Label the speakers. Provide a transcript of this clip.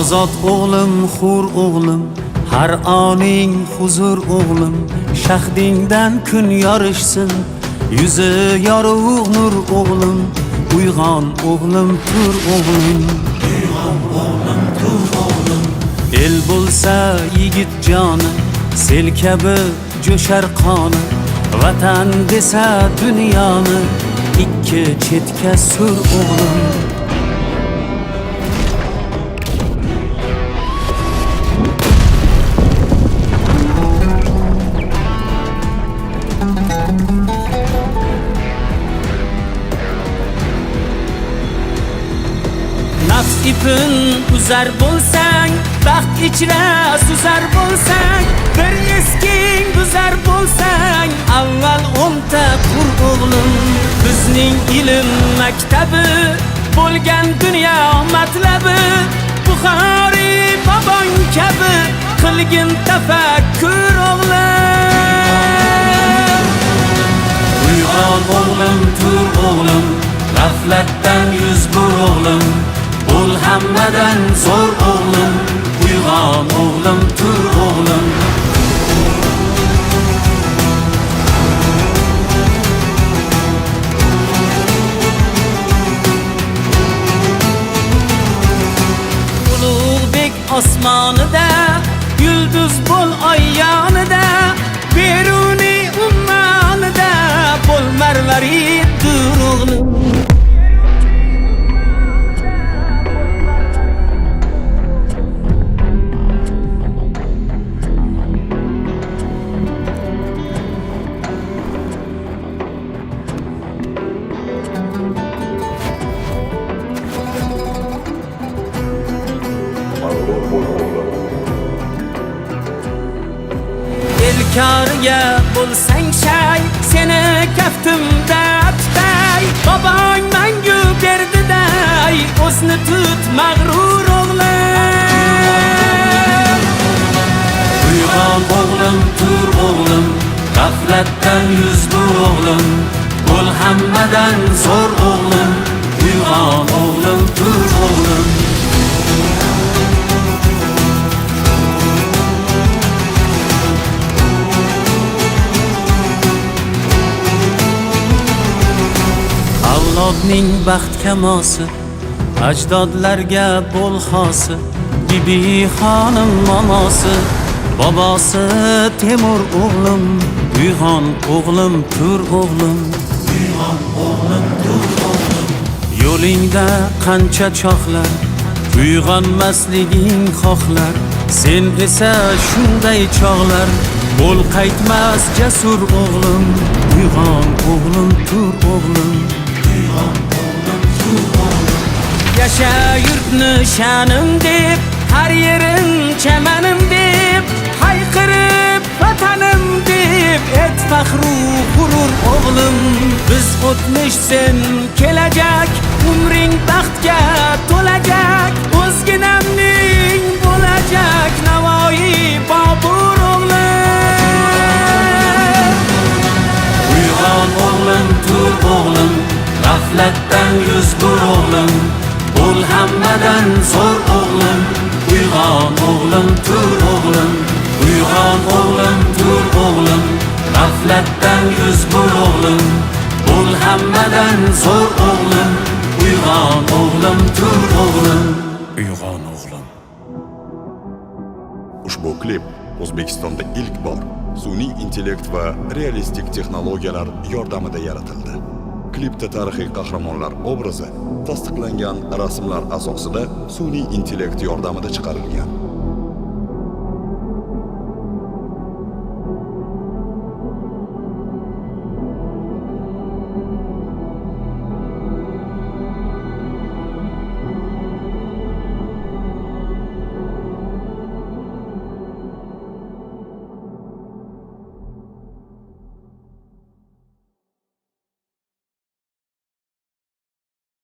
Speaker 1: Ozod o'g'lim, hur o'g'lim, har oning huzur o'g'lim. Shahdingdan kun yorishsin, yuzi yorug' nur o'g'lim. Uyg'on o'g'lim, tur o'g'lim. Uyg'on o'g'lim, tur o'g'lim. El bo'lsa yigit joni, sel kabi jo'shar qoni. Vatan desa dunyoni ikki chetga sur o'g'lim. Nafs ipin uzar bo'lsang, baxt ichra suzar bo'lsang, bir esking buzar bo'lsang, avval o'nta qur o'g'lim. Bizning ilm maktabi bo'lgan dunyo matlabi, Buxoriy bobong kabi qilgin tafakkur o'g'lim. Uyg'on o'g'lim, tur o'g'lim, g'aflatdan yuz bur o'g'lim. Bo'l hammadan zo'r o'g'lim. Uyg'on o'g'lim, tur o'g'lim. Ulug'bek osmonida yulduz bo'l oy yonida, Beruniy ummonida bo'l marvarid o'g'lim. Elkoriga bo'lsang shay, seni kaftimda tutay. Bobong mangu berdiday, o'zni tut mag'rur o'g'lim. Uyg'on o'g'lim, tur o'g'lim, g'aflatdan yuz bur o'g'lim. Bo'l hammadan zo'r o'g'lim. Uyg'on o'g'lim, tur o'g'lim. Avlodning baxt kamosi, ajdodlarga bo'l xosi, Bibi xonim momosi, bobosi Temur o'g'lim. Uyg'on o'g'lim, tur o'g'lim. Uyg'on o'g'lim, tur o'g'lim. Yo'lingda qancha chohlar, uyg'onmasliging xohlar. Sen esa shunday chog'lar, bo'l qaytmas jasur o'g'lim. Uyg'on o'g'lim, tur o'g'lim. Uyg'on o'g'lim, tur o'g'lim. Yasha yurtni sha'nim deb, har yerin chamanim deb, hayqirib vatanim deb, et faxru g'urur o'g'lim. Biz o'tmish, sen kelajak, umring baxtga to'lajak, o'zginamning bo'lajak Navoiy Bobur o'g'lim. Uyg'on o'g'lim, tur o'g'lim, g'aflatdan yuz bur o'g'lim. Bo'l hammadan zo'r o'g'lim. Uyg'on o'g'lim, tur o'g'lim. Uyg'on o'g'lim, tur o'g'lim, g'aflatdan yuz bur o'g'lim. Bo'l hammadan zo'r o'g'lim. Uyg'on o'g'lim, tur o'g'lim. Uyg'on o'g'lim.
Speaker 2: Ushbu klip O'zbekistonda ilk bor sun'iy intellekt va realistik texnologiyalar yordamida yaratildi. Klipda tarixiy qahramonlar obrazi tasdiqlangan rasmlar asosida sun'iy intellekt yordamida chiqarilgan.